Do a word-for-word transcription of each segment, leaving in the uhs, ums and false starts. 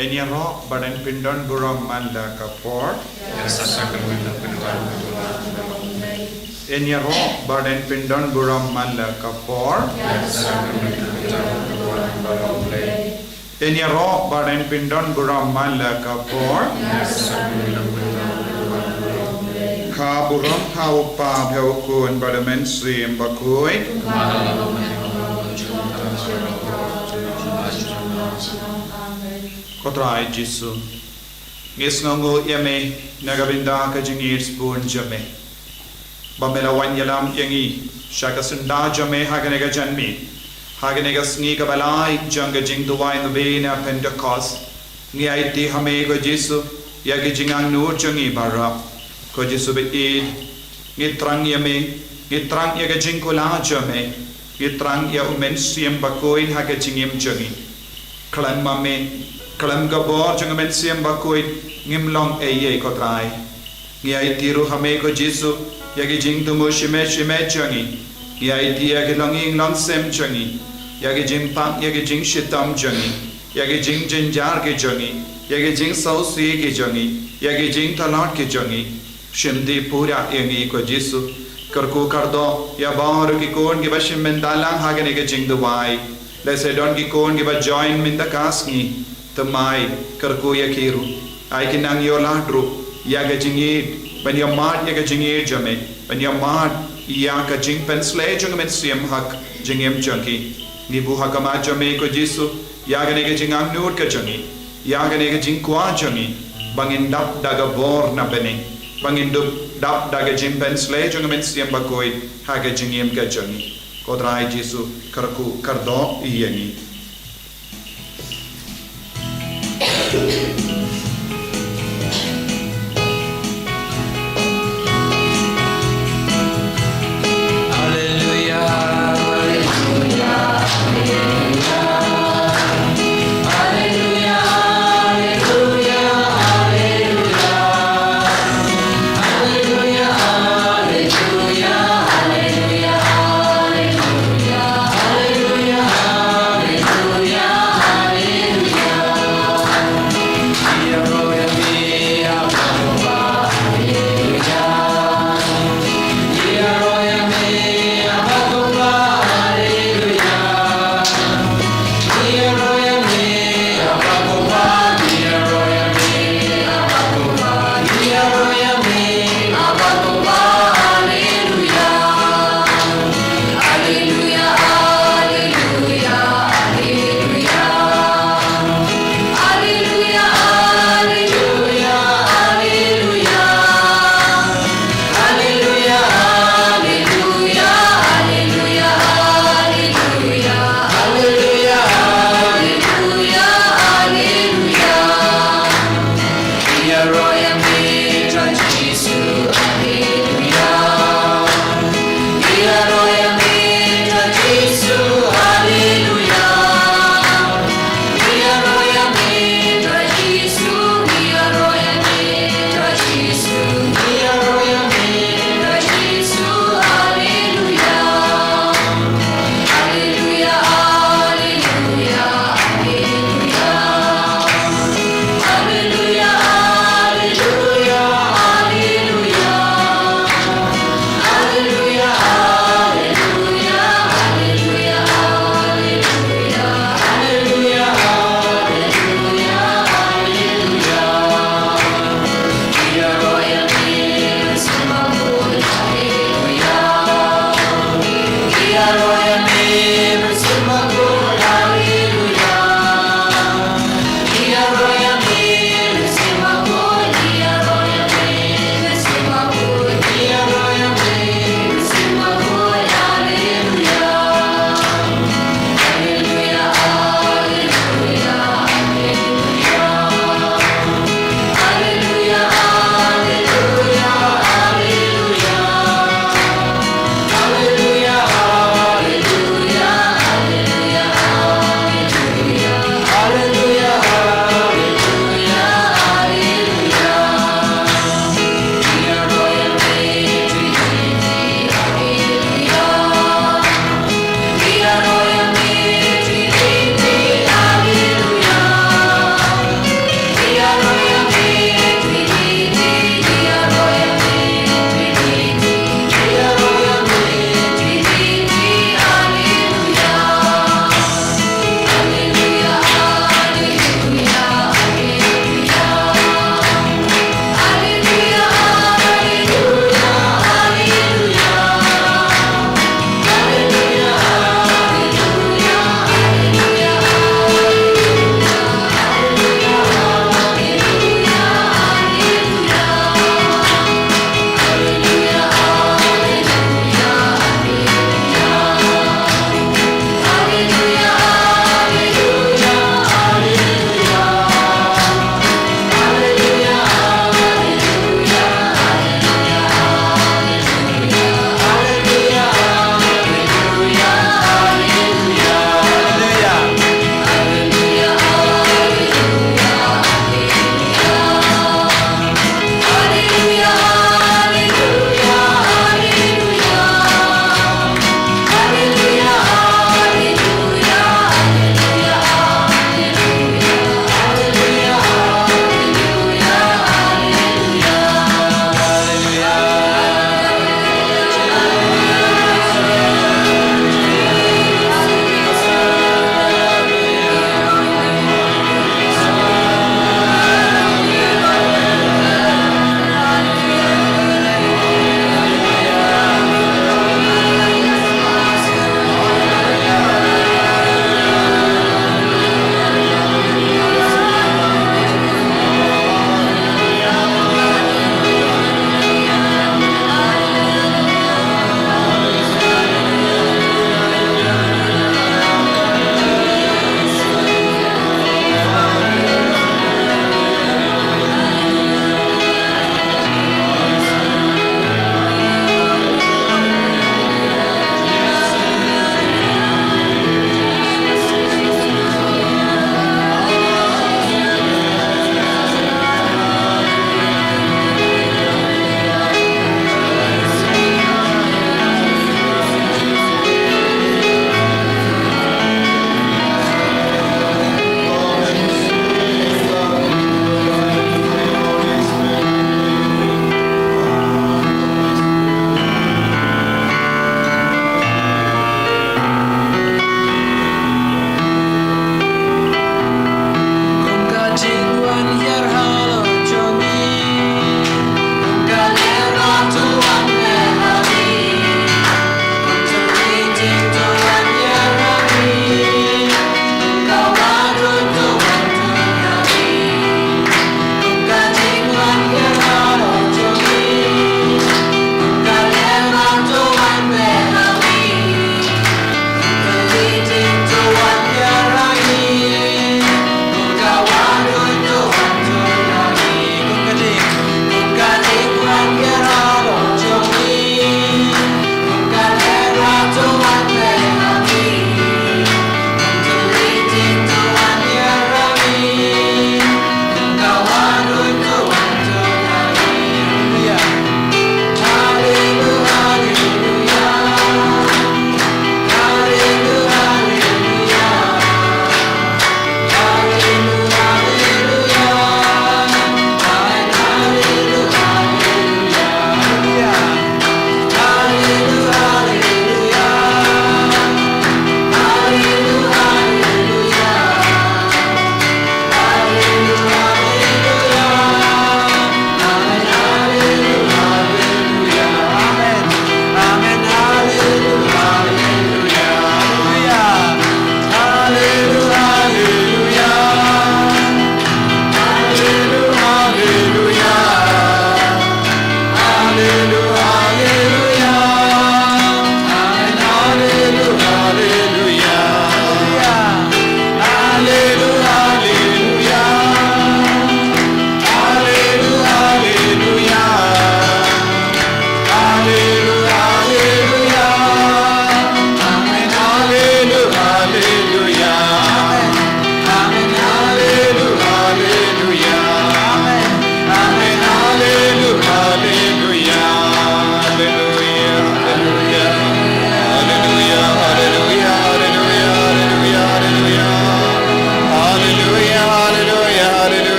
Yn ïaroh bad yn pyndon burom man la ka por. Yn ïaroh bad yn pyndon burom man la ka por. Yn ïaroh bad yn pyndon burom man la ka por. Ka burom ha u Kpa bad ha u Khun bad ha u Mynsiem Bakhuid. Ko Trai Jisu, ngi sngewnguh ïa me na ka bynta ka jingïeit sbun jong me, ba me la wan ïalam ïa ngi sha ka syndah jong me ha kane ka janmiet, ha kane ka sngi kaba lai jong ka jingduwai ngi bun na Pentekost. Ngi aiti ha me ko Jisu ïa ki jingangnud jong ngi baroh. Ko Jisu ba ïeit, ngi thrang ïa me, ngi thrang ïa ka jingkular jong me, ngi thrang ïa u Mynsiem Bakhuid ha ka jingim jong ngi. Khlem ma me, khlem ka bor jong u Mynsiem Bakhuid, ngim long ei ei ko Trai. Ngi aiti ruh ha me ko Jisu ïa ki jingthmu shimet shimet jong ngi. Ngi aiti ïa ki longïing longsem jong ngi, ïa ki jingpang, ïa ki jingshitom jong ngi, ïa ki jingjynjar ki jong ngi, ïa ki jingsngewsih ki jong ngi, ïa ki jingtlot ki jong ngi. Shim dih pura ïa ngi ko Jisu. Kyrkhu kyrdoh ïa baroh ki khun kiba shim bynta lang ha kane ka jingduwai. Lehse don ki khun kiba join mynta ka sngi. Thymmai, kyrkhu ïa ki ruh. Ai ki nang ïoh lad ruh ïa ka jingïeit, ban ïa mad ïa ka jingïeit jong me, ban ïa mad ïa ka jingpynshlei jong ka mynsiem ha ka jingim jong ki. Ngi buh ha ka khmat jong me ko Jisu ïa kane ka jingangnud ka jong ngi, ïa kane ka jingkwah jong ngi, ba ngin dap da ka bor na bneng, ba ngin dup dap da ka jingpynshlei jong ka Mynsiem Bakhuid ha ka jingim ka jong ngi. Ko Trai Jisu, kyrkhu kyrdoh ïa ngi.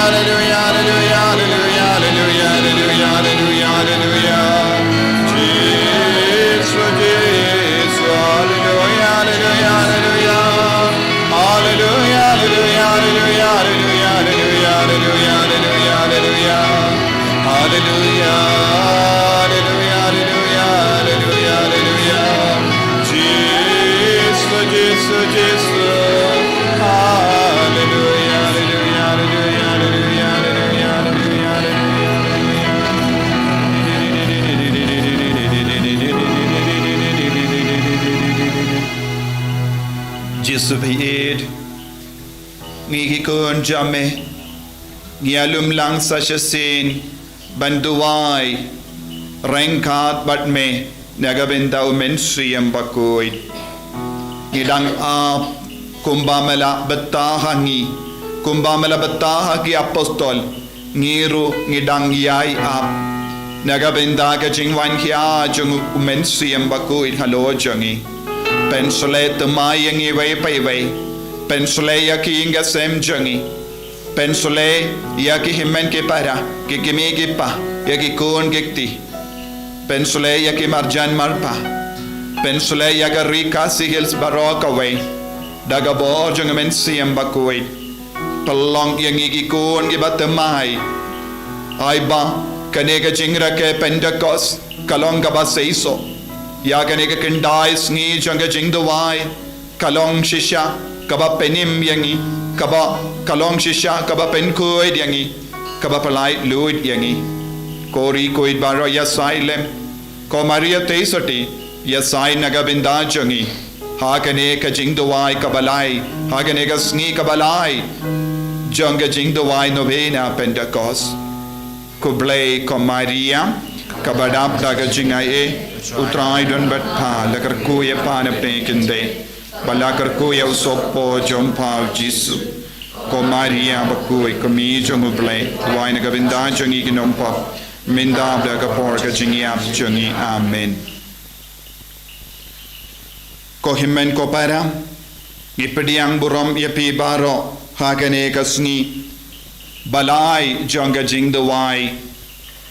Hallelujah, hallelujah, hallelujah, hallelujah, hallelujah, hallelujah, hallelujah. Jesus, Jesus, hallelujah, hallelujah, hallelujah. Hallelujah, hallelujah, hallelujah, hallelujah, hallelujah, hallelujah, hallelujah. Hallelujah, hallelujah, hallelujah, hallelujah, hallelujah. Jesus, Jesus, Jesus. Hallelujah, hallelujah, hallelujah, hallelujah, hallelujah, hallelujah, hallelujah. Jisu phi ïeit, ngi ki khun jong me, ngi ïa lum lang sa shisien ban duwai ryngkat bad me na ka bynta u Mynsiem Bakhuid. Ngi dang ap kumba me la bthah ha ngi, kumba me la bthah ha ki apostol, ngi ruh ngi dang ïai ap na ka bynta ka jingwan khia jong u Mynsiem Bakhuid halor jong ngi. Pynshlei thymmai ïa ngi iwei pa iwei. Pynshlei ïa ki ïing ki sem jong ngi. Pynshlei ïa ki hynmen ki para, ki kmie ki kpa, ïa ki khun ki kti. Pynshlei ïa ki marjan marpa. Pynshlei ïa ka Ri Khasi Hills baroh kawei da ka bor jong u Mynsiem Bakhuid. Pynlong ïa ngi ki khun kiba thymmai. Ai ba kane ka jingrakhe Pentekost ka long kaba seisoh ïa kane ka khyndai sngi jong ka jingduwai. Ka long shisha kaba pynim ïa ngi, kaba, ka long shisha kaba pynkhuid ïa ngi, kaba pyllait luid ïa ngi. Ko ri khuid baroh, ïa sai lem. Ko Maria Theisotti, ïa sai na ka bynta jong ngi ha kane ka jingduwai kaba lai, ha kane ka sngi kaba lai jong ka jingduwai novena Pentekost. Khublei ko Maria, kaba dap da ka jingaiei, U Trai u don bad pha, la kyrkhu ïa pha na pdeng ki khyndai, bad la kyrkhu ïa u sohpop jong pha u Jisu. Ko Maria bakhuid, ko Kmie jong U Blei, duwai na ka bynta jong ngi ki nongpop, mynta bad ha ka por ka jingïap jong ngi. Amen. Ko hynmen ko para, ngi pdiang burom ïa phi baroh ha kane ka sngi ba lai jong ka jingduwai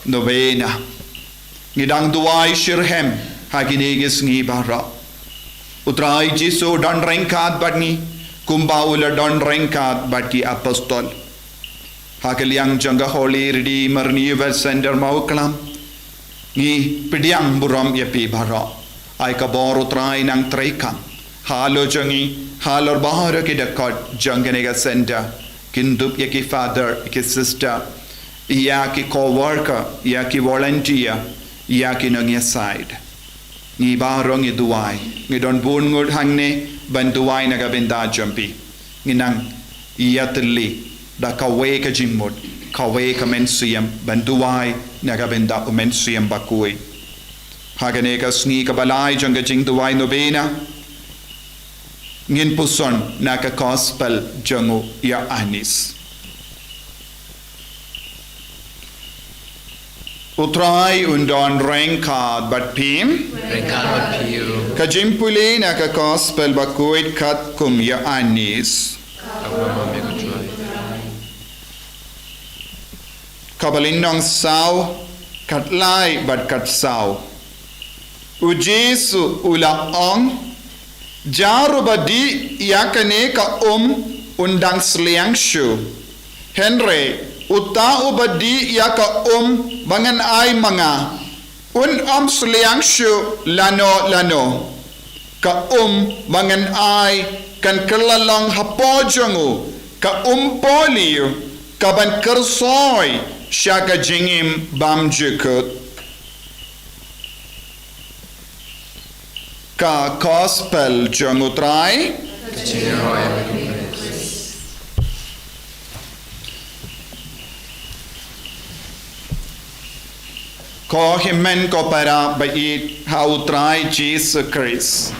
novena. Ngi dang duwai shitrhem ha kine ki sngi baroh. U Trai Jisu u don ryngkat bad ngi kumba u la don ryngkat bad ki apostol. Ha ka liang jong ka Holy Redeemer Renewal Center Mawklam, ngi pdiang burom ïa phi baroh. Ai ka bor U Trai nang treikam halor jong ngi, halor baroh ki dkhot jong kane ka center, kyndup ïa ki father, ïa ki sister, ïa ki co-worker, ïa ki volunteer, ïa ki nongïasaid. Ngi baroh ngi duwai, ngi don bun ngut hangne ban duwai na ka bynta jong phi. Ngi nang ïatylli da kawei ka jingmut, kawei ka mynsiem ban duwai na ka bynta u Mynsiem Bakhuid. Ha kane ka sngi kaba lai jong ka jingduwai novena, ngin puson na ka Gospel jong u Ïoannis. U Trai un don ryngkat bad phi. Ryngkat bad phi ruh. Ka jingpule na ka Gospel bakhuid katkum u Ïoannis. Kaba lynnong saw, khatlai bad khatsaw. U Jisu u la ong, jar uba dih ïa kane ka um un dang sliang shuh. Hynrei uta uba dih ïa ka um ba ngan ai ma nga, un ym sliang shuh lano lano. Ka um ba ngan ai kan kylla long hapoh jong u, ka um poli, ka ban kyrsoi sha ka jingim bymjukut. Ka Gospel jong u Trai. Ko hynmen ko para ba ïeit ha u Trai Jisu Khrist,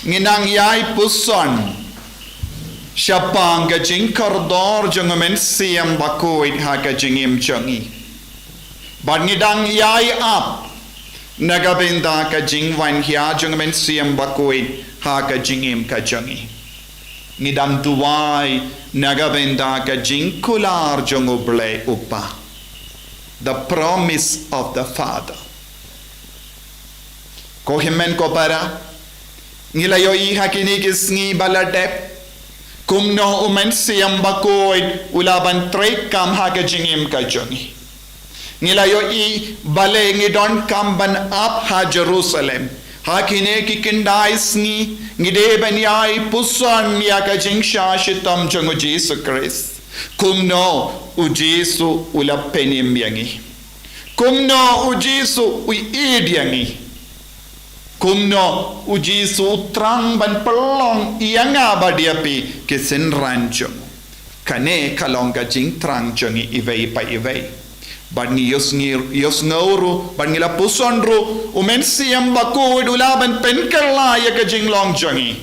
ngi nang ïai puson shaphang ka jingkordor jong u Mynsiem Bakhuid ha ka jingim jong ngi. Bad ngi dang ïai ap na ka bynta ka jingwan khia jong u Mynsiem Bakhuid ha ka jingim ka jong ngi. Ngi dang duwai na ka bynta ka jingkular jong U Blei U Kpa. The promise of the Father. Ko hynmen ko para, ngi la ïohi ha kine ki sngi ba la dep kumno U Mynsiem Bakhuid u la ban treikam ha ka jingim ka jong ngi. Ngi la ïohi balei ngi donkam ban ap ha Jerusalem. Ha kine ki khyndai sngi ngi dei ban ïai puson ïa ka jingshah shitom jong U Jisu Khrist. Kumno U Jisu u la pynim ïa ngi. Kumno U Jisu u ïeit ïa ngi. Kumno U Jisu u thrang ban pynlong ïa nga bad ïa phi ki synran jong u. Kane ka long ka jingthrang jong ngi iwei pa iwei. Bad ngi ïohsngew, ïohsngew ruh, bad ngi la puson ruh, U Mynsiem Bakhuid u lah ban pynkylla ïa ka jinglong jong ngi.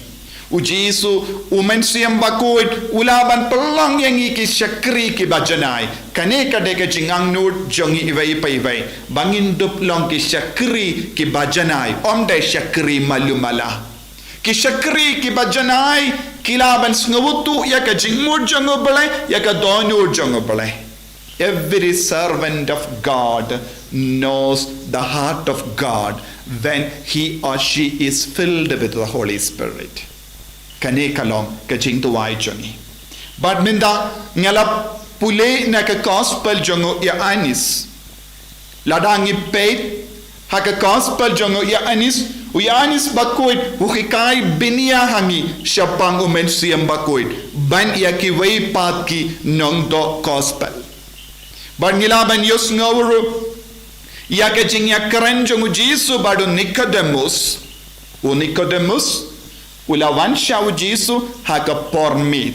U Jisu, U Mynsiem Bakhuid u lah ban pynlong ïa ngi ki shakri kiba janai. Kane ka dei ka jingangnud jong ngi iwei pa iwei, ba ngin dup long ki shakri kiba janai, ym dei shakri malu mala. Ki shakri kiba janai ki lah ban sngewthuh ïa ka jingmut jong U Blei, ïa ka dohnud jong U Blei. Every servant of God knows the heart of God when he or she is filled with the Holy Spirit. Kane ka long ka jingduwai jong ngi. Bad mynta nga la pule na ka gospel jong u Ïoannis. Lada ngi peit ha ka gospel jong u Ïoannis, u Ïoannis Bakhuid u hikai bniah ha ngi shaphang U Mynsiem Bakhuid ban ïa kiwei pat ki nongdoh gospel. Bad ngi lah ban ïohsngew ruh ïa ka jingïakren jong u Jisu bad u Nikodemus. U Nikodemus u la wan sha u Jisu ha ka por miet.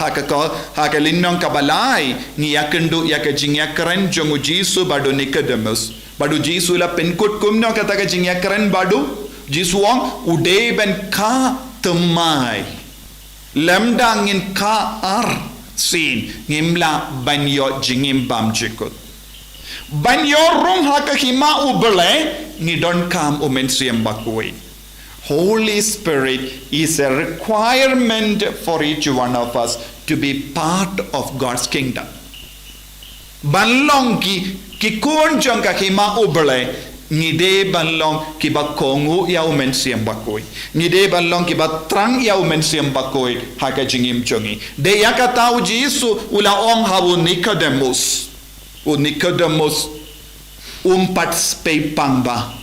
Ha ka ko, ha ka lynnong kaba lai ngi ïakynduh ïa ka jingïakren jong u Jisu bad u Nikodemus. Bad u Jisu u la pynkut kumno kata ka jingïakren bad u Jisu u ong, u dei ban kha thymmai. Lymda ngin kha arsien ngim lah ban ïoh jingim bymjukut. Ban ïoh rung ha ka hima U Blei ngi donkam U Mynsiem Bakhuid. Holy Spirit is a requirement for each one of us to be part of God's kingdom. Ban long ki, ki khun jong ka hima U Blei, ngi dei ban long kiba kohnguh ïa U Mynsiem Bakhuid. Ngi dei ban long kiba thrang ïa U Mynsiem Bakhuid ha ka jingim jong ngi. Dei ïa kata u Jisu u la ong ha u Nikodemus. U Nikodemus um pat spei pang ba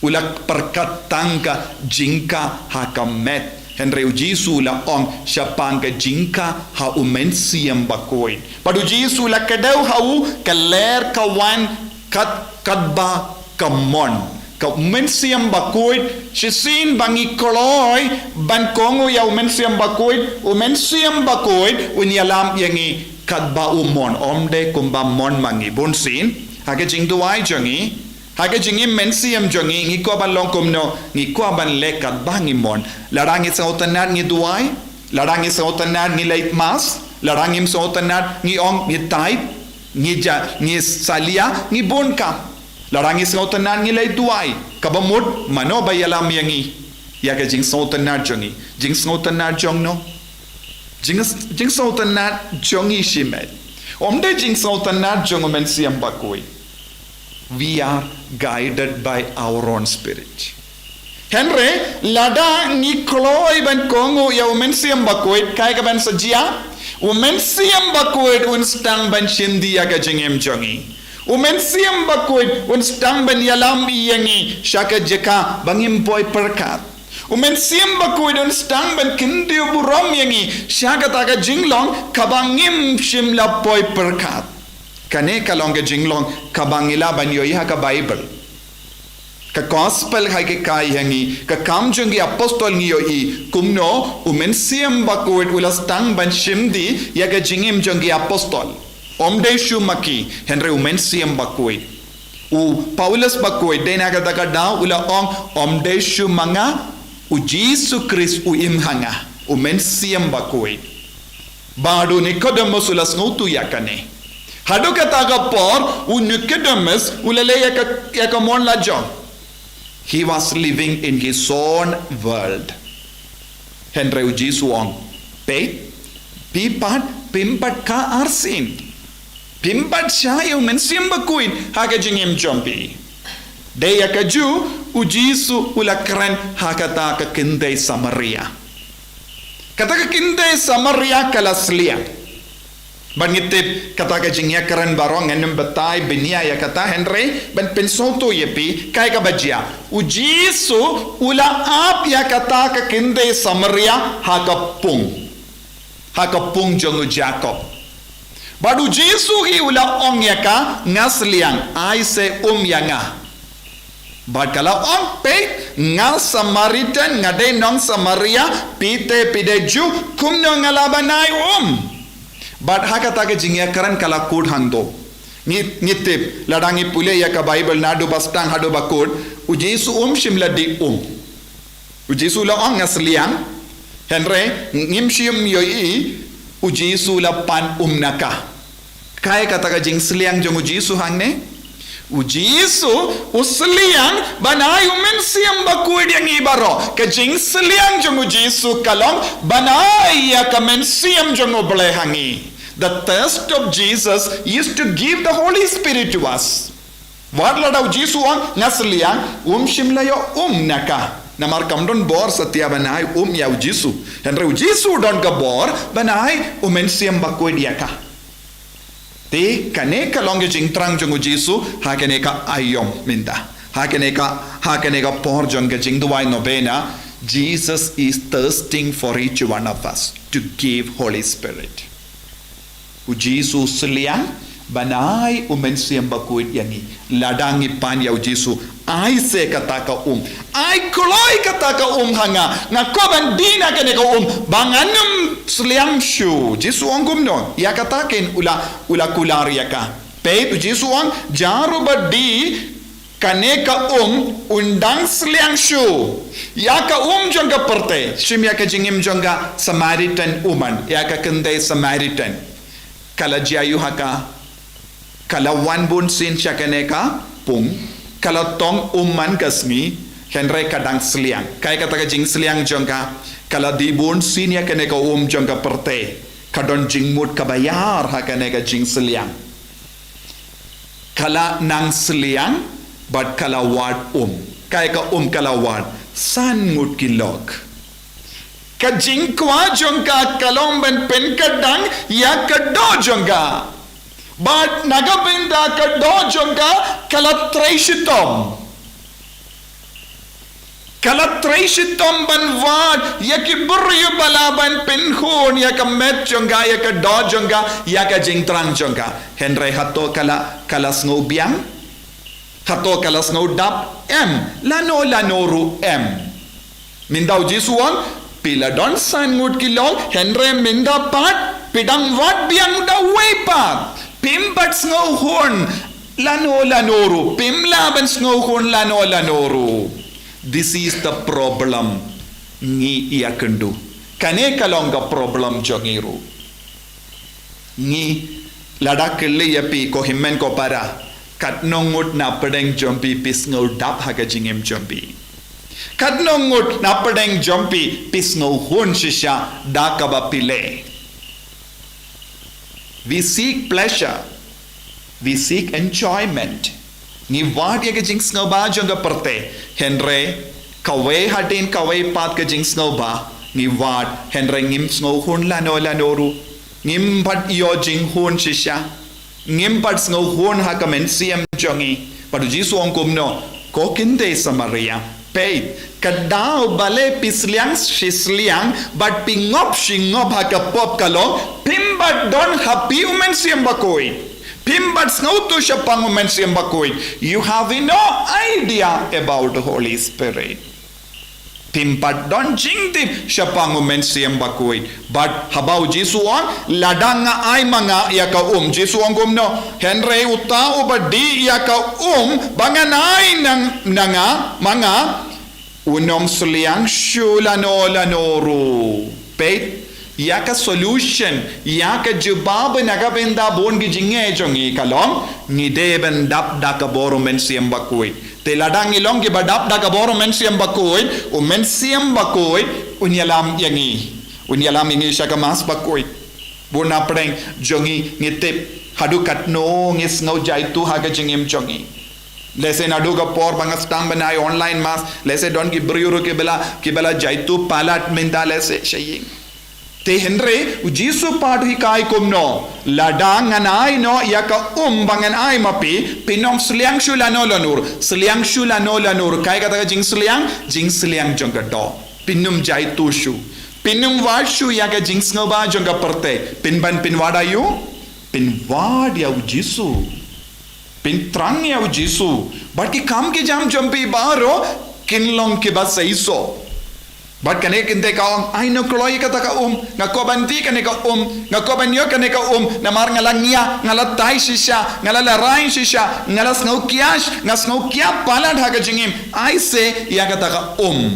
u la pyrkhat tang ka jingkha ha ka met. Hynrei u Jisu u la ong shaphang ka jingkha ha U Mynsiem Bakhuid. Bad u Jisu u la kdew ha u, ka lyer ka wan kat, katba ka mon. Ka U Mynsiem Bakhuid, shisien ba ngi kloi ban kohnguh ïa U Mynsiem Bakhuid, U Mynsiem Bakhuid un ïalam ïa ngi katba u mon, ym dei kumba mon ma ngi. Bunsien ha ka jingduwai jong ngi, ha ka jingim mynsiem jong ngi, ngi kwah ban long kumno, ngi kwah ban leh katba ngi mon. Lada ngi sngewtynnad ngi duwai, lada ngi sngewtynnad ngi leit mass, lada ngim sngewtynnad ngi ong ngi tithe, ngi ja, ngi salia, ngi bun kam. Lada ngi sngewtynnad ngi leit duwai, kaba mut mano ba ïalam ïa ngi ïa ka jingsngewtynnad jong ngi? Jingsngewtynnad jong no? Jing, jingsngewtynnad jong ngi shimet. Ym dei jingsngewtynnad jong U Mynsiem Bakhuid. We are guided by our own spirit. Hynrei lada ngi kloi ban kohnguh ïa U Mynsiem Bakhuid, kaei kaban sa jia? U Mynsiem Bakhuid un sdang ban shim die ïa ka jingim jong ngi. U Mynsiem Bakhuid un sdang ban ïalam ïa ngi sha ka jaka ba ngim poi pyrkhat. U Mynsiem Bakhuid un sdang ban kyntiew burom ïa ngi sha kata ka jinglong kaba ngim shym la poi pyrkhat. Kane ka long ka jinglong kaba ngi lah ban ïohi ha ka Baibl. Ka gospel ha ka hikai ïa ngi, ka Kam jong ki Apostol ngi ïohi kumno U Mynsiem Bakhuid u la sdang ban shim die ïa ka jingim jong ki apostol. Ym dei shuh ma ki, hynrei U Mynsiem Bakhuid. U Paulus Bakhuid, dei na kata ka daw u la ong, ym dei shuh ma nga, U Jisu Khrist u im ha nga, U Mynsiem Bakhuid. Bad u Nikodemus u la sngewthuh ïa kane. Haduh kata ka por, u Nikodemus u la leh ïa ka, ïa ka mon lajong. He was living in his own world. Hynrei u Jisu u ong, Peit, phi pat, phim pat kha arsien. Phim pat shah ïa u Mynsiem Bakhuid ha ka jingim jong phi. Dei ïa kajuh u Jisu u la kren ha kata ka kynthei Samaria. Kata ka kynthei Samaria ka la sliang. Bad ngi tip kata ka jingïakren baroh, ngan ym batai bniah ïa kata, hynrei ban pynsngewthuh ïa phi kaei kaba jia. U Jisu u la ap ïa kata ka kynthei Samaria ha ka pung. Ha ka pung jong u Jakob. Bad u Jisu hi u la ong ïa ka, nga sliang, ai se um ïa nga. Bad ka la ong, peit, nga Samaritan, nga dei nong Samaria, phi te phi dei Jiw, kumno nga lah ban ai um. Bad ha kata ka jingïakren ka la kut hangto. Ngi, ngi tip, lada ngi pule ïa ka Baibl naduh ba sdang haduh ba kut, u Jisu um shym la dih um. U Jisu la ong nga sliang, hynrei ngim shym ïohi u Jisu la pan um na ka. Kaei kata ka jingsliang jong u Jisu hangne? U Jisu u sliang ban ai u Mynsiem Bakhuid ïa ngi baroh. Ka jingsliang jong u Jisu ka long ban ai ïa ka Mynsiem jong u Blei ha ngi. The thirst of Jesus is to give the Holy Spirit to us. Wat lada u Jisu u ong nga sliang, um shym la ïoh um na ka. Namar kam don bor satia ban ai um ïa u Jisu. Hynrei u Jisu u don ka bor ban ai u Mynsiem Bakhuid ïa ka. Te kane ka long ka jingthrang jong u Jisu ha kane ka aïom mynta. Ha kane ka, ha kane ka por jong ka jingduwai novena, Jesus is thirsting for each one of us to give Holy Spirit. U Jisu u sliang ban ai u Mynsiem Bakhuid ïa ngi. Lada ngi pan ïa u Jisu, ai se kata ka um. Ai kloi kata ka um ha nga. Nga kwah ban dih na kane ka um. Ba ngan ym sliang shuh. Jisu u ong kumno? Ïa kata keiñ u la, u la kular ïa ka. Peit, u Jisu u ong, jar uba dih kane ka um un dang sliang shuh. Ïa ka um jong ka pyrthei, shim ïa ka jingim jong ka Samaritan woman, ïa ka kynthei Samaritan. Ka la jia aiu ha ka, ka la wan bunsien sha kane ka pung, ka la tong um man ka sngi, hynrei ka dang sliang. Kaei kata ka jingsliang jong ka, ka la dih bunsien ïa kane ka um jong ka pyrthei. Ka don jingmut kaba ïar ha kane ka jingsliang. Ka la nang sliang, bad ka la wad um. Kaei ka um ka la wad? San ngut ki lok. Ka jingkwah jong ka ka long ban pynkdang ïa ka doh jong ka. Bad na ka bynta ka doh jong ka, ka la trei shitom. Ka la trei shitom ban wad ïa ki briew ba lah ban pynhun ïa ka met jong ka, ïa ka doh jong ka, ïa ka jingthrang jong ka. Hynrei hato ka la, ka la sngew biang? Hato ka la sngew dap? Em, lano lano ruh em. Mynta u Jisu u ong, phi la don san ngut ki lok, hynrei mynta pat phi dang wad biang da uwei pat. Phim pat sngew hun lano lano ruh, phim lah ban sngew hun lano lano ruh. This is the problem. Ngi ïakynduh. Kane ka long ka problem jong ngi ruh. Ngi, lada kylli ïa phi ko hynmen ko para, katno ngut na pdeng jong phi phi sngew dap ha ka jingim jong phi? Katno ngut na pdeng jong phi phi sngew hun shisha da kaba phi leh? We seek pleasure. We seek enjoyment. Ngi wad ïa ka jingsngewbha jong ka pyrthei. Hynrei kawei hadien kawei pat ka jingsngewbha ngi wad, hynrei ngim sngew hun lano lano ruh. Ngim pat ïoh jinghun shisha. Ngim pat sngew hun ha ka mynsiem jong ngi. Bad u Jisu u ong kumno? Ko kynthei Samaria, peit, ka daw balei phi sliang shi sliang bad phi ngop shi ngop ha ka pop ka long, phim pat don ha phi u Mynsiem Bakhuid. Phim pat sngewthuh shaphang u Mynsiem Bakhuid. You have no idea about the Holy Spirit. Phim pat don jingtip shaphang u Mynsiem Bakhuid. Bad haba u Jisu u ong, lada nga ai ma nga ïa ka um. Jisu u ong kumno? Hynrei uta uba dih ïa ka um ba ngan ai na, na nga, ma nga, un ym sliang shuh lano lano ruh. Peit, ïa ka solution, ïa ka jubab na ka bynta bun ki jingeh jong ngi ka long, ngi dei ban dap da ka bor u Mynsiem Bakhuid. Te lada ngi long kiba dap da ka bor u Mynsiem Bakhuid, u Mynsiem Bakhuid un ïalam ïa ngi. Un ïalam ïa ngi sha ka Mass bakhuid. Bun na pdeng jong ngi ngi tip haduh katno ngi sngew jaituh ha ka jingim jong ngi. Lehse naduh ka por ba nga sdang ban ai online Mass, lehse don ki briew ruh kiba la, kiba la jaituh palat mynta lehse sha ïing. Te hynrei u Jisu pat u hikai kumno? Lada ngan ai noh ïa ka um ba ngan ai ma phi, phin ym sliang shuh lano lanur, sliang shuh lano lanur. Kaei kata ka jingsliang? Jingsliang jong ka doh. Phin ym jaituh shuh. Phin ym wad shuh ïa ka jingsngewbha jong ka pyrthei. Phin ban pynwad ïa u? Pynwad ïa u Jisu. Pynthrang ïa u Jisu. Bad ki kam ki jam jong phi baroh kin long kiba seisoh. Bad kane kynthei ka ong, ai noh kloi kata ka um. Nga kwah ban dih kane ka um. Nga kwah ban ïoh kane ka um. Namar nga la ngiah, nga la tai shisha, nga la lehraiñ shisha, nga la sngew kiash, nga sngew kiad palat ha ka jingim. Ai se ïa kata ka um.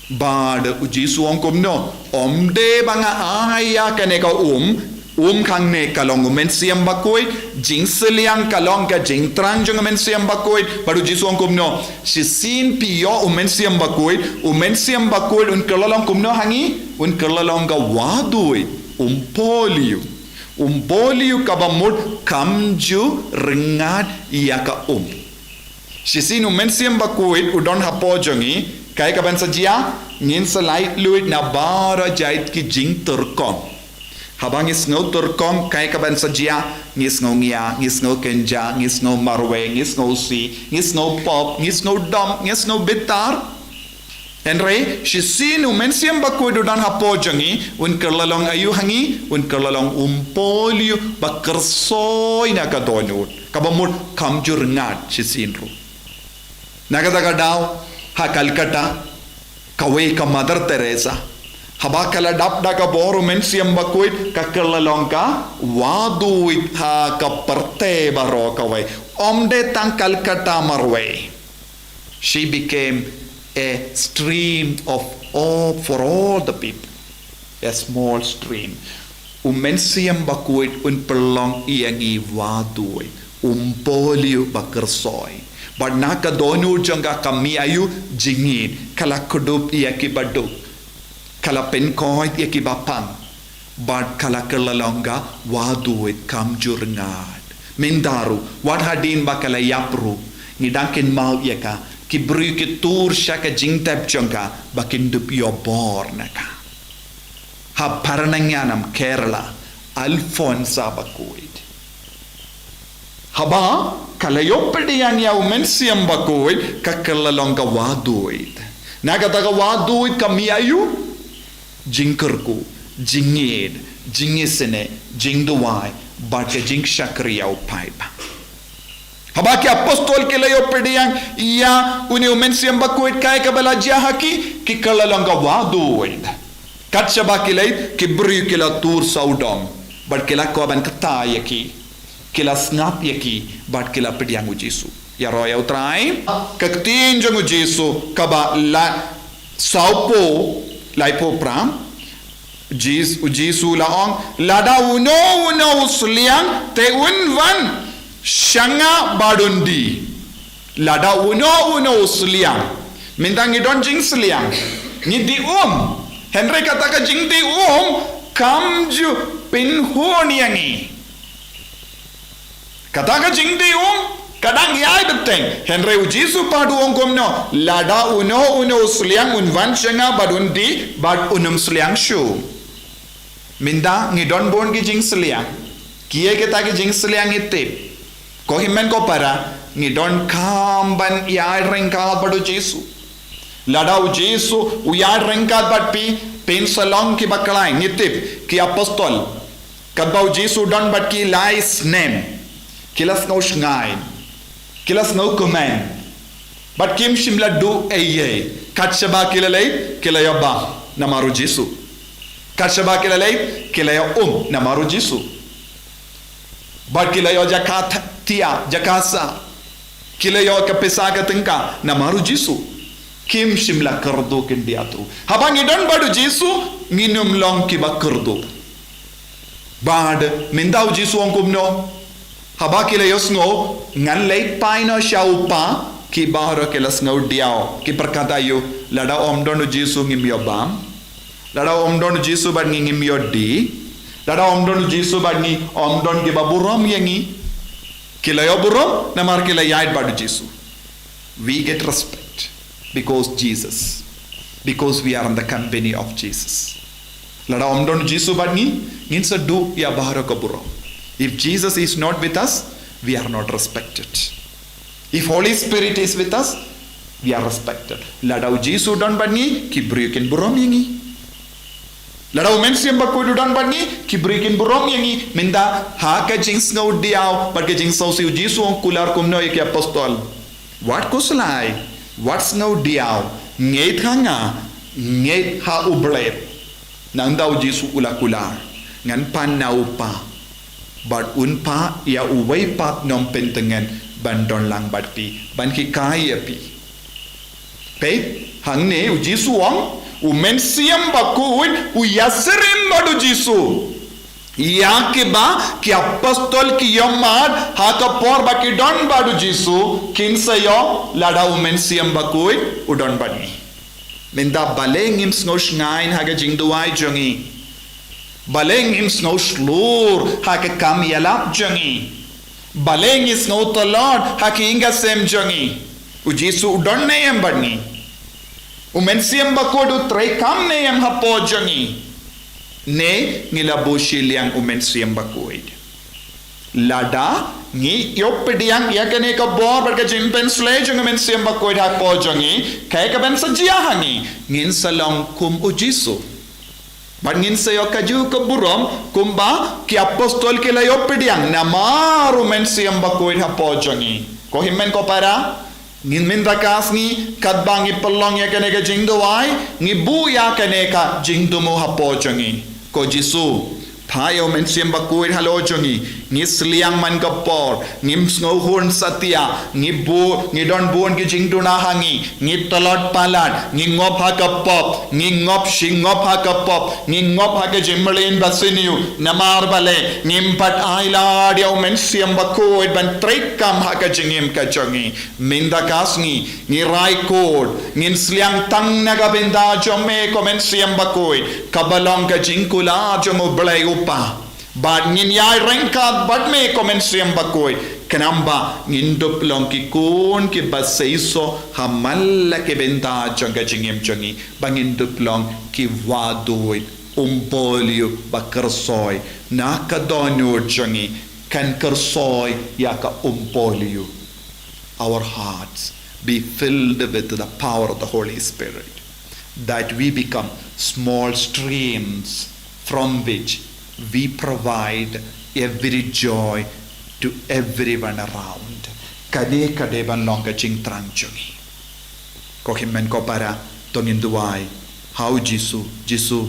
Bad u Jisu u ong kumno? Ym dei ba nga ai ïa kane ka um, um hangne ka long u Mynsiem Bakhuid, jingsliang ka long ka jingthrang jong u Mynsiem Bakhuid. Bad u Jisu u ong kumno? Shisien phi ïoh u Mynsiem Bakhuid, u Mynsiem Bakhuid un kylla long kumno ha ngi? Un kylla long ka wahduid, um pohliew. Um pohliew kaba mut kam ju rngat ïa ka um. Shisien u Mynsiem Bakhuid u don hapoh jong ngi, kaei kaban sa jia? Ngin sa laitluid na baroh jait ki jingtyrkhong. Haba ngi sngew tyrkhong, kaei kaban sa jia? Ngi sngew ngiah, ngi sngew kynjah, ngi sngew marwei, ngi sngew sih, ngi sngew pop, ngi sngew dom, ngi sngew bitar. Hynrei shisien u Mynsiem Bakhuid u don hapoh jong ngi, un kylla long aïu ha ngi? Un kylla long um pohliew ba kyrsoi na ka dohnud, kaba mut kam ju rngat shisien ruh. Na kata ka daw, ha Calcutta, kawei ka Mother Teresa, haba ka la dap da ka bor u Mynsiem Bakhuid, ka kylla long ka wahduid ha ka pyrthei baroh kawei. Ym dei tang Calcutta marwei. She became a stream of hope for all the people. A small stream. U Mynsiem Bakhuid un pynlong ïa ngi wahduid, um pohliew ba kyrsoi. Bad na ka dohnud jong ka ka mih aïu? Jingngeit. Ka la kdup ïa ki baduk. Ka la pynkhuid ïa ki bapang. Bad ka la kylla long ka wahduid kam ju rngat. Mynta ruh, wat hadien ba ka la ïap ruh, ngi dang kynmaw ïa ka, ki briew ki tur sha ka jingtep jong ka, ba kin dup ïoh bor na ka. Ha Paranayanam, Kerala, Alphonsa Bakhuid. Haba ka la ïoh pdiang ïa u Mynsiem Bakhuid, ka kylla long ka wahduid. Na kata ka wahduid ka mih aïu? Jingkyrkhu, jingngeit, jingisynei, jingduwai, bad ka jingshakri ïa u paidbah. Haba ki apostol ki la ïoh pdiang ïa une u Mynsiem Bakhuid, kaei kaba la jia ha ki? Ki kylla long ka wahduid. Kat shaba ki leit, ki briew ki la tur sawdong, bad ki la kwah ban kta ïa ki. Ki la sngap ïa ki, bad ki la pdiang u Jisu. Ïaroh ïa u Trai. Ka ktien jong u Jisu kaba la sawphew, laiphew phra. Jis-, u Jisu u la ong, lada uno uno u sliang, te un wan sha nga bad un die. Lada uno uno u sliang. Mynta ngi don jingsliang. Ngi die um. Hynrei kata ka jingdie um kam ju pynhun ïa ngi. Kata ka jingdie um ka dang ïai bteng. Hynrei u Jisu pat u ong kumno? Lada uno uno u sliang, un wan sha nga bad un die, bad un ym sliang shuh. Mynta ngi don bun ki jingsliang. Kiei kita ki jingsliang? Ngi tip. Ko hynmen ko para, ngi donkam ban ïai ryngkat bad u Jisu. Lada u Jisu u ïai ryngkat bad phi, phin sa long kiba khlaiñ. Ngi tip, ki apostol, katba u Jisu u don bad ki lai snem, ki la sngew shngaiñ, ki la sngew kmen, bad kim shym la duh ei ei. Kat shaba ki la leit, ki la ïoh bam namar u Jisu. Kat shaba ki la leit, ki la ïoh um namar u Jisu. Bad ki la ïoh jaka thiah, jaka sah. Ki la ïoh ka pisa ka tyngka namar u Jisu. Kim shym la kyrduh khyndiat ruh. Haba ngi don bad u Jisu, ngin ym long kiba kyrduh. Bad mynta u Jisu u ong kumno? Haba ki la ïohsngew, ngan leit phai noh sha u Kpa, ki baroh ki la sngew diaw, ki pyrkhat aïu, lada ym don u Jisu ngim ïoh bam. Lada ym don u Jisu bad ngi ngim ïoh di. Lada ym don u Jisu bad ngi ym don kiba burom ïa ngi. Ki la ïoh burom namar ki la ïaid bad u Jisu. We get respect because Jesus. Because we are in the company of Jesus. Lada ym don u Jisu bad ngi, ngin sa duh ïa baroh ka burom. If Jesus is not with us, we are not respected. If Holy Spirit is with us, we are respected. Lada u Jisu u don bad ngi, ki briew kin burom ïa ngi. Lada u Mynsiem Bakhuid u don bad ngi, ki briew kin burom ïa ngi. Mynta ha ka jingsngewdiaw bad ka jingsngewsih, u Jisu u ong, kular kumno ïa ki apostol? Wat khuslai, wat sngewdiaw, ngeit ha nga, ngeit ha U Blei. Nangta u Jisu u la kular, ngan pan na U Kpa, bad un phah ïa uwei pat nongpyntngen ban don lang bad phi, ban hikai ïa phi. Peit, hangne u Jisu u ong, u Mynsiem Bakhuid u ïasyriem bad u Jisu. Ïa kiba ki apostol ki ïohmad ha ka por ba ki don bad u Jisu, kin sa ïoh lada u Mynsiem Bakhuid u don bad ngi. Mynta balei ngim sngewshngaiñ ha ka jingduwai jong ngi? Balei ngim sngewshlur ha ka kam ïalap jong ngi? Balei ngi sngewtlot ha ki ïing ki sem jong ngi? U Jisu u don ne em bad ngi? U Mynsiem Bakhuid u treikam ne em hapoh jong ngi? Ne ngi la buh shiliang u Mynsiem Bakhuid? Lada ngi ïoh pdiang ïa kane ka bor bad ka jingpynshlur jong u Mynsiem Bakhuid hapoh jong ngi, kaei kaban sa jia ha ngi? Ngin sa long kum u Jisu. Bad ngin sa ïoh kajuh ka burom kumba ki apostol ki la ïoh pdiang namar u Mynsiem Bakhuid hapoh jong ngi. Ko hynmen ko para, ngin mynta ka sngi katba ngi pynlong ïa kane ka jingduwai, ngi buh ïa kane ka jingthmu hapoh jong ngi. Ko Jisu, phah ïa u Mynsiem Bakhuid halor jong ngi. Ngi shiliang man ka por, ngim sngewhun satia, ngi bun, ngi don bun ki jingduna ha ngi, ngi tlot palat, ngi ngop ha ka pop, ngi ngop shi ngop ha ka pop, ngi ngop ha ka jingmlien basniew, namar balei? Ngim pat ailad ïa u Mynsiem Bakhuid ban treikam ha ka jingim ka jong ngi. Mynta ka sngi, ngi rai kut, ngin shiliang tang na ka bynta jong me ko Mynsiem Bakhuid, kaba long ka jingkular jong U Blei U Kpa. Bad ngin ïai ryngkat bad me ko Mynsiem Bakhuid, khnang ba ngin dup long ki khun kiba seisoh ha man la ki bynta jong ka jingim jong ngi, ba ngin dup long ki wahduid umpohliew ba kyrsoi na ka dohnud jong ngi, kan kyrsoi ïa ka umpohliew. Our hearts be filled with the power of the Holy Spirit, that we become small streams from which we provide every joy to everyone around. Kane ka dei ban long ka jingthrang jong ngi. Ko hynmen ko para, to ngin duwai ha u Jisu. Jisu,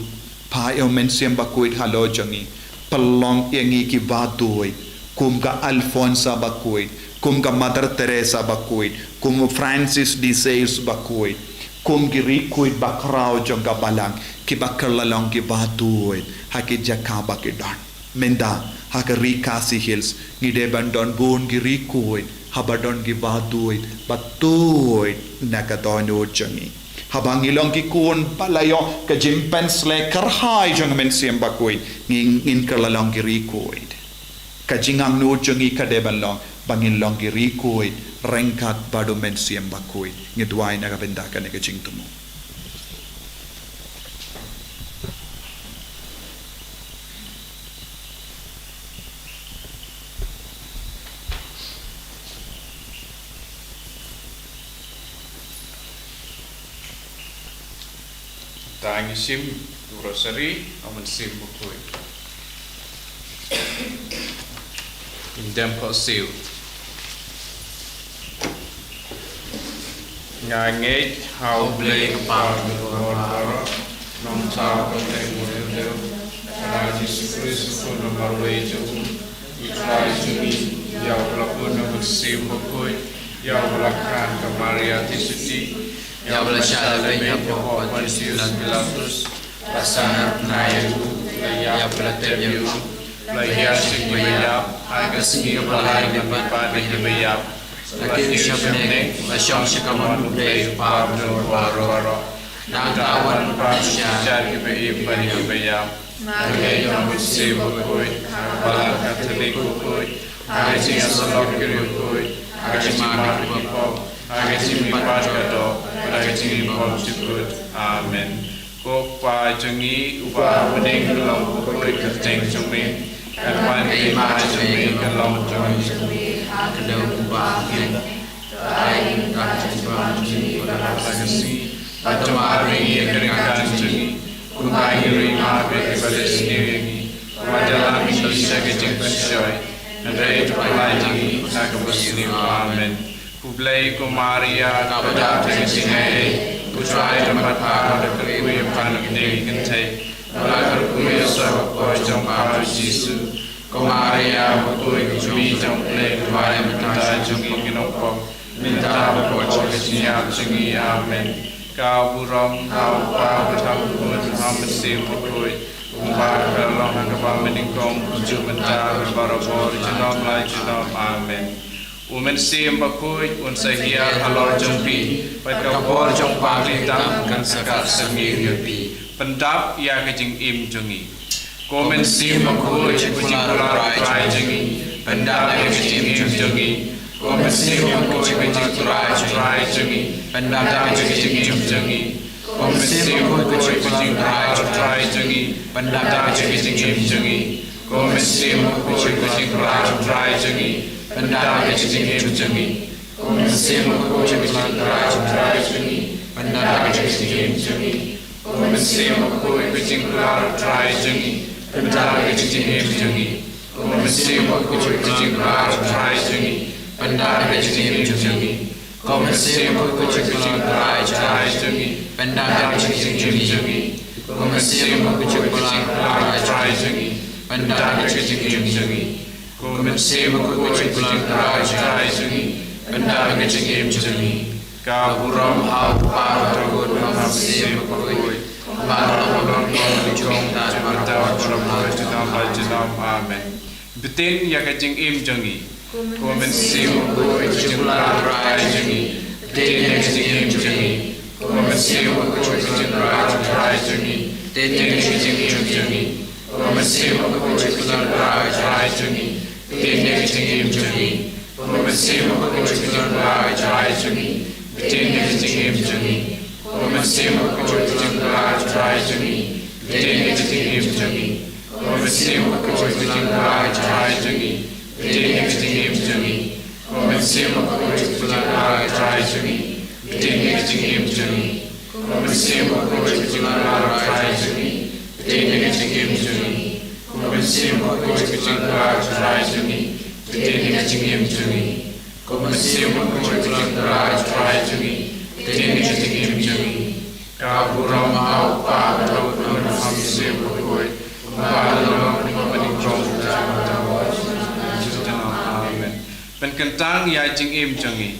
phah ïa u Mynsiem Bakhuid halor jong ngi. Pynlong ïa ngi ki wahduid kum ka Alphonsa Bakhuid, kum ka Mother Teresa Bakhuid, kum u Francis de Sales Bakhuid, kum ki riewkhuid bakhraw jong ka Balang, kiba kylla long ki wahduid ha ki jaka ba ki don. Mynta ha ka Ri Khasi Hills ngi dei ban don bun ki riewkhuid, haba don ki wahduid ba tuid na ka dohnud jong ngi. Haba ngi long ki khun ba la ïoh ka jingpynshlur kyrhai jong u Mynsiem Bakhuid, ngi, ngin kylla long ki riewkhuid. Ka jingangnud jong ngi ka dei ban long ba ngin long ki riewkhuid ryngkat bad u Mynsiem Bakhuid. Ngi duwai na ka bynta kane ka jingthmu. To ngin sim u Rosari ha u Mynsiem Bakhuid. Ngin dem kohnguh. Nga ngeit ha U Blei Kpa jong ngi baroh, Nongthaw Kynrad jong U Blei, Trai Jisu Khrist, u Khun ba marwei jong U, U Trai jong ngi, ïa uba la pun na u Mynsiem Bakhuid, ïa uba la khrang da ka Maria Theisotti, ïa uba la shah lehbeiñ hapoh Pontius Pilatus, la sah na bnai, la ïap, la tep ïa U, la hiar sha kiba ïap, ha ka sngi kaba lai la leit pat na kiba ïap, la kiew sha bneng, la shong sha kamon U Blei U Kpa ba don baroh. Nangta wat pynshai ïa kiba im bad ïa kiba ïap. Marïa ka Mynsiem Bakhuid, ha ka Balang Katholik bakhuid, ha ka jingïasyllok ki riewkhuid, ha ka jingmap ki pop, ha ka jingmihpat ka doh, bad ha ka jingim bymjukut. Amen. Ko Kpa jong ngi uba ha bneng, ka long bakhuid ka kyrteng jong me. Ka dei ma jong me, ka long jong me ha ka khyndew uba ha bneng. To ai ïa ngi mynta ka jingpynbna jong ngi kaba bha ka sngi. Bad to map ïa ngi ïa ki ryngkat jong ngi, kumba ngi ruh ngi map ïa kiba leh sniew ïa ngi. Wat ïalam ïa ngi sha ka jingpynshoi, hynrei to pyllait ïa ngi na kaba sniew. Amen. Khublei ko Maria, kaba dap da ka jingaiei, U Trai u don bad pha, pha la kyrkhu ïa pha na pdeng ki kynthei, bad la kyrkhu ïa u sawkpoh jong pha u Jisu. Ko Maria, bakhuid ka kmie jong U Blei, to duwai ïa ngi mynta jong ki nongpop, mynta bad ha ka hor ka jingïap jong ngi. Amen. Ka burom ha U Kpa, ha U Khun, ha U Mynsiem Bakhuid, kumba ka long ha kaba mynnyngkong, kumjuh mynta, bad barabor, junom la junom. Amen. U Mynsiem Bakhuid un sa hiar halor jong phi, bad ka bor jong U Kpa Blei tam kan sa kat sangeh ïa phi. Pyndap ïa ka jingim jong ngi. Ko Mynsiem Bakhuid, ko jingkular Trai jong ngi, pyndap ïa ka jingim jong ngi. Ko Mynsiem Bakhuid, ko jingkular Trai jong ngi, pyndap ïa ka jingim jong ngi. Ko Mynsiem Bakhuid, ko jingkular Trai jong ngi, pyndap ïa ka jingim jong ngi. Ko Mynsiem Bakhuid, ko jingkular Trai jong ngi, pyndap ïa ka jingim jong ngi. Ko Mynsiem Bakhuid, ko jingkular Trai jong ngi, pyndap ïa ka jingim jong ngi. Ko Mynsiem Bakhuid, ko jingkular Trai jong ngi, pyndap ïa ka jingim jong ngi. Ko Mynsiem Bakhuid, ko jingkular Trai jong ngi, pyndap ïa ka jingim jong ngi. Ko Mynsiem Bakhuid, ko jingkular Trai jong ngi, pyndap ïa ka jingim jong ngi. Ko Mynsiem Bakhuid, ko jingkular Trai jong ngi, pyndap ïa ka jingim jong ngi. Ko Mynsiem Bakhuid, ko jingkular Trai jong ngi, pyndap ïa ka jingim jong ngi. Ka burom ha U Kpa, ha U Khun, ha U Mynsiem Bakhuid, kumba ka long mynnyngkong, kumjuh mynta, bad barabor, junom la junom. Amen. Btin ïa ka jingim jong ngi. Ko Mynsiem Bakhuid, ko jingkular Trai jong ngi, btin ïa ka jingim jong ngi. Ko Mynsiem Bakhuid, ko jingkular Trai jong ngi, btin ïa ka jingim jong ngi. Ko Mynsiem Bakhuid, ko jingkular Trai jong ngi, btin ïa ka jingim jong ngi. Ko Mynsiem Bakhuid, ko jingkular Trai jong ngi, btin ïa ka jingim jong ngi. Ko Mynsiem Bakhuid, ko jingkular Trai jong ngi, btin ïa ka jingim jong ngi. Ko Mynsiem Bakhuid, ko jingkular Trai jong ngi, btin ïa ka jingim jong ngi. Ko Mynsiem Bakhuid, ko jingkular Trai jong ngi, btin ïa ka jingim jong ngi. Ko Mynsiem Bakhuid, ko jingkular Trai jong ngi, btin ïa ka jingim jong ngi. Ko Mynsiem Bakhuid, ko jingkular Trai jong ngi, btin ïa ka jingim jong ngi. Ko Mynsiem Bakhuid, ko jingkular Trai jong ngi, btin ïa ka jingim jong ngi. Ka burom ha U Kpa, ha U Khun, ha U Mynsiem Bakhuid, kumba ka long mynnyngkong, kumjuh mynta, bad barabor, junom la junom. Amen. Pynkyntang ïa ka jingim jong ngi.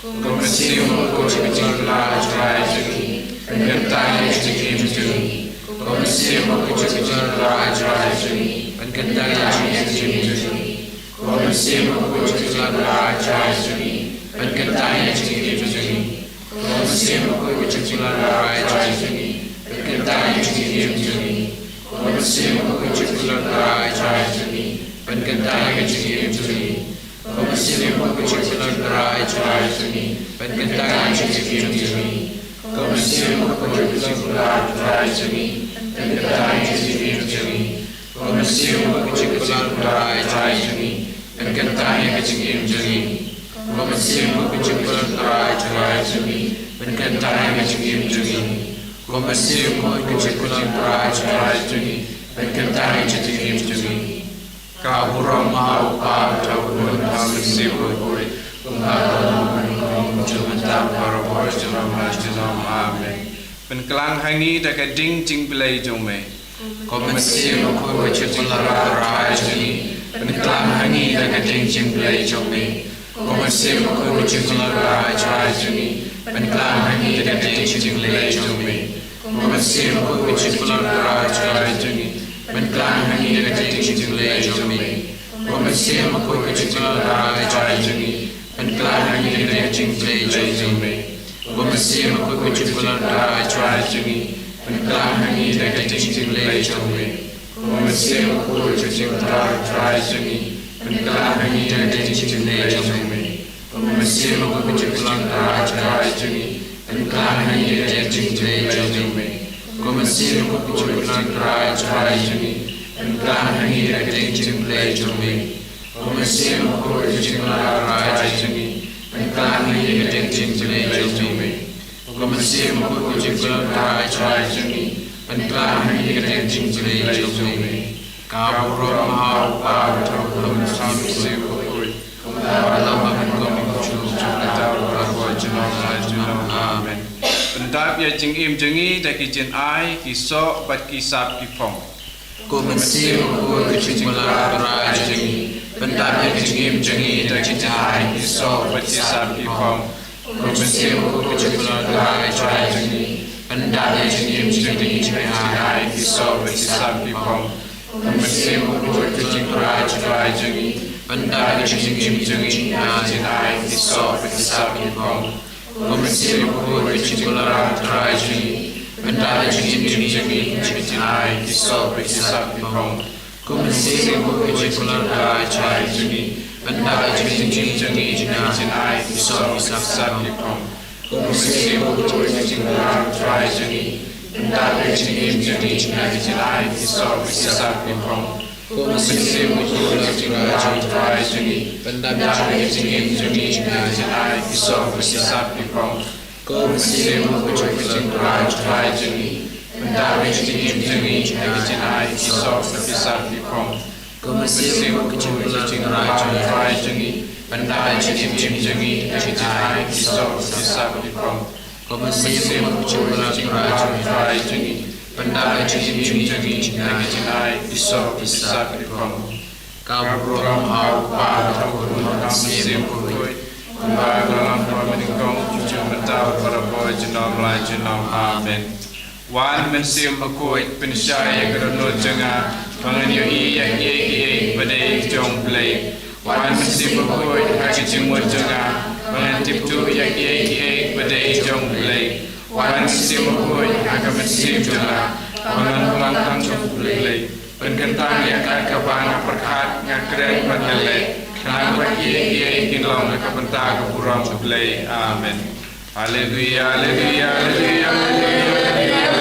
Ko Mynsiem Bakhuid, ko jingkular Trai jong ngi, pynkyntang ïa ka jingim jong ngi. Ko Mynsiem Bakhuid, ko jingkular Trai jong ngi, pynkyntang ïa ka jingim jong ngi. Ko Mynsiem Bakhuid, ko jingkular Trai jong ngi, pynkyntang ïa ka jingim jong ngi. Ko Mynsiem Bakhuid, ko jingkular Trai jong ngi, pynkyntang ïa ka jingim jong ngi. Ko Mynsiem Bakhuid, ko jingkular Trai jong ngi, pynkyntang ïa ka jingim jong ngi. Ko Mynsiem Bakhuid, ko jingkular Trai jong ngi, pynkyntang ïa ka jingim jong ngi. Ko Mynsiem Bakhuid, ko jingkular Trai jong ngi, pynkyntang ïa ka jingim jong ngi. Ko Mynsiem Bakhuid, ko jingkular Trai jong ngi, pynkyntang ïa ka jingim jong ngi. Ko Mynsiem Bakhuid, ko jingkular Trai jong ngi, pynkyntang ïa ka jingim jong ngi. Ko Mynsiem Bakhuid, ko jingkular Trai jong ngi, pynkyntang ïa ka jingim jong ngi. Ka burom ha U Kpa, ha U Khun, ha U Mynsiem Bakhuid, kumba ka long mynnyngkong, kumjuh mynta, bad barabor, junom la junom. Amen. Pynklang ha ngi da ka ding jingblei jong me. Ko Mynsiem Bakhuid, ko jingkular Trai jong ngi, pynklang ha ngi da ka ding jingblei jong me. Ko Mynsiem Bakhuid, ko jingkular Trai jong ngi, pynklang ha ngi da ka ding jingblei jong me. Ko Mynsiem Bakhuid, ko jingkular Trai jong ngi, pynklang ha ngi da ka ding jingblei jong me. Ko Mynsiem Bakhuid, ko jingkular Trai jong ngi, pynklang ha ngi da ka ding jingblei jong me. Ko Ko Mynsiem Bakhuid, ko jingkular Trai jong ngi, pynkhlaiñ ha ngi da ka jingjingleit jong me. Ko Mynsiem Bakhuid, ko jingkular Trai jong ngi, pynkhlaiñ ha ngi da ka jingjingleit jong me. Ko Mynsiem Bakhuid, ko jingkular Trai jong ngi, pynkhlaiñ ha ngi da ka jingjingleit jong me. Ko Mynsiem Bakhuid, ko jingkular Trai jong ngi, pynkhlaiñ ha ngi da ka jingjingleit jong me. Ko Mynsiem Bakhuid, ko jingkular Trai jong ngi, pynkhlaiñ ha ngi da ka jingjingleit jong me. Ko Mynsiem Bakhuid, ko jingkular Trai jong ngi, pynkhlaiñ ha ngi da ka jingjingleit jong me. Ka burom ha u Kpa, bad ha u Khun, bad ha u Mynsiem Bakhuid, kumba la long, bad kumba yn kum, bad ha u Trai, bad junom la junom. Amen. Pyndap ïa ka jingim jong ngi da ki jingai, ki soh bad ki sap ki phong. Ko Mynsiem Bakhuid, ko jingkular Trai jong ngi, pyndap ïa ka jingim jong ngi da ki jingai, ki soh bad ki sap ki phong. Ko Mynsiem Bakhuid, ko jingkular Trai jong ngi, pyndap ïa ka jingim jong ngi da ki jingai, ki soh bad ki sap ki phong. Ko Mynsiem Bakhuid, ko jingkular Trai jong ngi, pyndap ïa ka jingim jong ngi da ki jingai, ki soh bad ki sap ki phong. Ko Mynsiem Bakhuid, ko jingkular Trai jong ngi, pyndap ïa ka jingim jong ngi da ki jingai, ki soh bad ki sap ki phong. Ko Mynsiem Bakhuid, ko jingkular Trai jong ngi, pyndap ïa ka jingim jong ngi da ki jingai, ki soh bad ki sap ki phong. Ko Mynsiem Bakhuid, ko jingkular Trai jong ngi, pyndap ïa ka jingim jong ngi da ki jingai, ki soh bad ki sap ki phong. Ko Mynsiem Bakhuid, ko jingkular Trai jong ngi, pyndap ïa ka jingim jong ngi da ki jingai, ki soh bad ki sap ki phong. Ko Mynsiem Bakhuid, ko jingkular Trai jong ngi, pyndap ïa ka jingim jong ngi da ki jingai, ki soh bad ki sap ki phong. Ko Mynsiem Bakhuid, ko jingkular Trai jong ngi, pyndap ïa ka jingim jong ngi da ki jingai, ki soh bad ki sap ki phong. Ko Mynsiem Bakhuid, ko jingkular Trai jong ngi, pyndap ïa ka jingim jong ngi da ki jingai, ki soh bad ki sap ki phong. Ka burom ha u Kpa, bad ha u Khun, bad ha u Mynsiem Bakhuid, kumba ka la long, kumba ka la long mynnyngkong, kumjuh mynta, bad barabor, junom la junom. Amen. Wan Mynsiem Bakhuid, pynshai ïa ka dohnud jong nga, ba ngan ïohi ïa kiei kiei ba dei jong U Blei. Wan Mynsiem Bakhuid, ha ka jingmut jong nga, ba ngan tip tuh ïa kiei kiei ba dei jong U Blei. Wan Mynsiem Bakhuid, ha ka mynsiem jong nga, ba ngan long tang jong U Blei. Pynkyntang ïa kat kaba nga pyrkhat, nga kren bad nga leh, khnang ba kiei kiei kin long ha ka bynta ka burom U Blei. Amen. Haleluia, haleluia, haleluia, haleluia.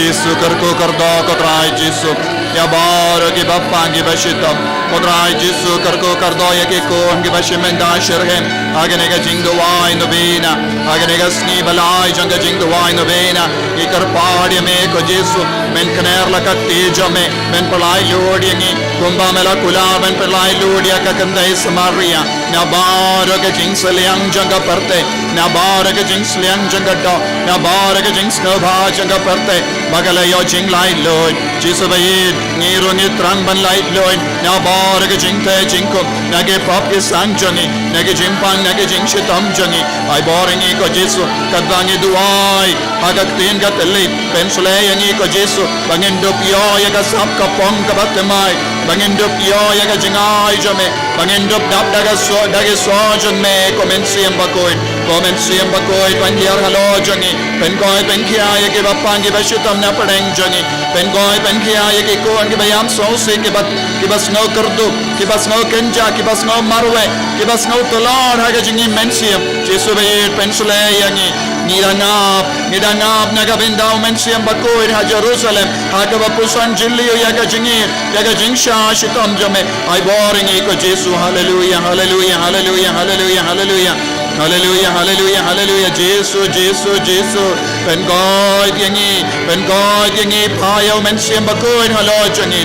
Jisu, kyrkhu kyrdoh ko Trai Jisu ïa baroh kiba pang kiba shitom. Ko Trai Jisu, kyrkhu kyrdoh ïa ki khun kiba shim bynta shitrhem ha kane ka jingduwai novena, ha kane ka sngi ba lai jong ka jingduwai novena. Ngi kyrpad ïa me ko Jisu, men kner la ka kti jong me, men pynlait lut ïa ngi kumba me la kular men pynlait lut ïa ka kynthei Samaria. Na baroh ka jingsliang jong ka pyrthei, na baroh ka jingsliang jong ka doh, na baroh ka jingsngewbha jong ka pyrthei ba ka la ïoh jinglaitluid. Jisu ba ïeit, ngi ruh ngi thrang ban laitluid na baroh ka jingteh jingkhum, na ki pop ki sang jong ngi, na ki jingpang, na ki jingshitom jong ngi. Ai bor ïa ngi ko Jisu, katba ngi duwai ha ka ktien ka thylliej, pynsleh ïa ngi ko Jisu ba ngin dup ïoh ïa ka sap ka pong kaba thymmai, ba ngin dup ïoh ïa ka jingai jong me, ba ngin dup dap da ka soh, da ki soh jong me ko Mynsiem Bakhuid. Ko Mynsiem Bakhuid, pynhiar halor jong ngi, pynkhuid pynkhia ïa kiba pang kiba shitom na pdeng jong ngi, pynkhuid pynkhia ïa ki khun kiba ïam sngewsih, kiba, kiba sngew kyrduh, kiba sngew kynjah, kiba sngew marwei, kiba sngew tlot ha ka jingim mynsiem. Jisu ba ïeit, pynsleh ïa ngi. Ngi dang ap, ngi dang ap na ka bynta u Mynsiem Bakhuid ha Jerusalem, ha kaba pyrshang jylliew ïa ka jingïeit, ïa ka jingshah shitom jong me. Ai bor ïa ngi ko Jisu. Haleluia, haleluia, haleluia, haleluia, haleluia. Haleluia, haleluia, haleluia. Jisu, Jisu, Jisu. Pynkhuid ïa ngi, pynkhuid ïa ngi, phah ïa u Mynsiem Bakhuid halor jong ngi.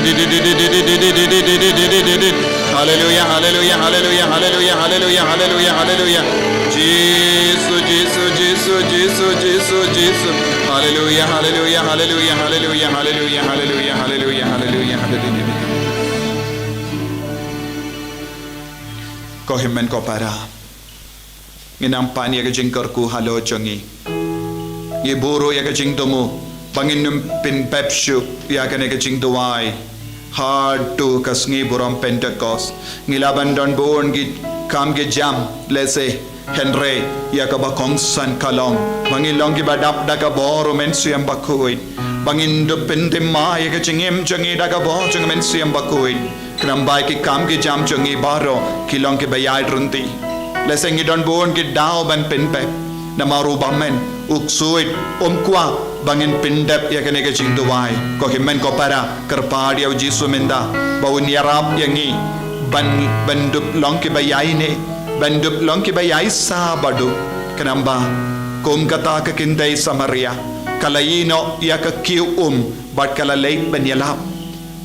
Haleluia, haleluia, haleluia, haleluia, haleluia, haleluia, haleluia. Jisu, Jisu, Jisu, Jisu, Jisu, Jisu. Haleluia, haleluia, haleluia, haleluia, haleluia, haleluia, haleluia, haleluia, haleluia. Ko hynmen ko para, ngin nang pan ïa ka jingkyrkhu halor jong ngi. Ngi buh ruh ïa ka jingthmu ba ngin ym pynbeit shuh ïa kane ka jingduwai haduh ka sngi burom Pentekost. Ngi lah ban don bun ki kam ki jam lehse, hynrei ïa kaba kongsan ka long ba ngin long kiba dap da ka bor u Mynsiem Bakhuid, ba ngin dup pynthymmai ïa ka jingim jong ngi da ka bor jong u Mynsiem Bakhuid. Khnang ba ki kam ki jam jong ngi baroh ki long kiba ïaid ryntih. Lehse ngi don bun ki daw ban pynbeit, namar u bymman u ksuid um kwah ba ngin pyndep ïa kane ka jingduwai. Ko hynmen ko para, kyrpad ïa u Jisu mynta ba un ïarap ïa ngi ban, ban dup long kiba ïaineh, ban dup long kiba ïaisah baduh. Khnang ba kum kata ka kynthei Samaria, ka la ïehnoh ïa ka kiew um bad ka la leit ban ïalap,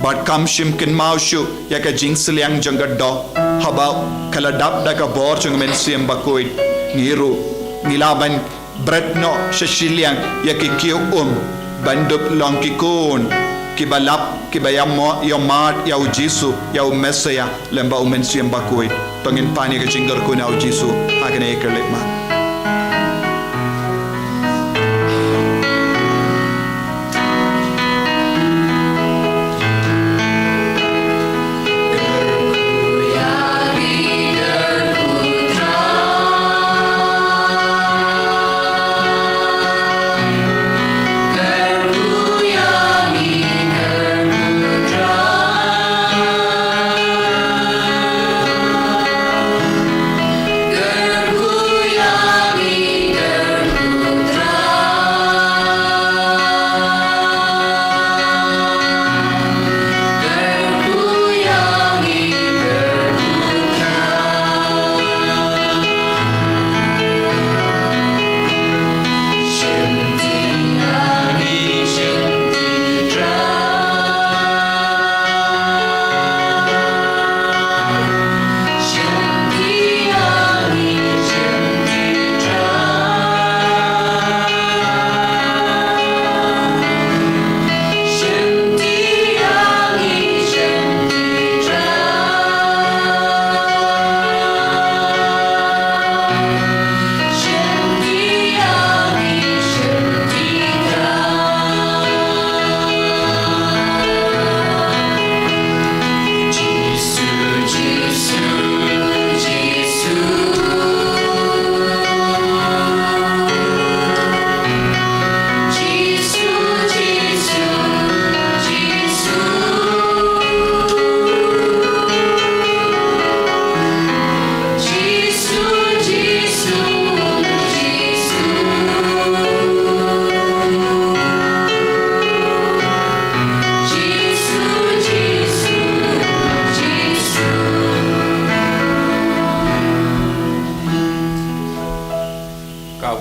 bad kam shym kynmaw shuh ïa ka jingsliang jong ka doh haba ka la dap da ka bor jong u Mynsiem Bakhuid. Ngi ruh ngi lah ban bret noh sha shiliang ïa ki kiew um ban dup long ki khun kiba lap, kiba ïa mo-, ïohmad ïa u Jisu, ïa u Messaïah, lem bad u Mynsiem Bakhuid. To ngin pan ïa ka jingkyrkhu na u Jisu ha kane ka khyllipmat.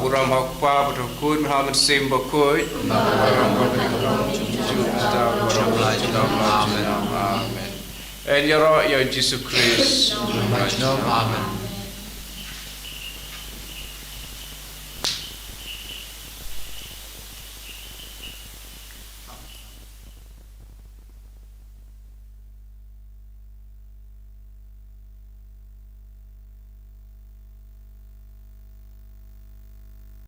Burom ha u Kpa bad ha u Khun bad ha u Mynsiem Bakhuid. Amen. Yn ïaroh ïa u Jisu Khrist. Amen.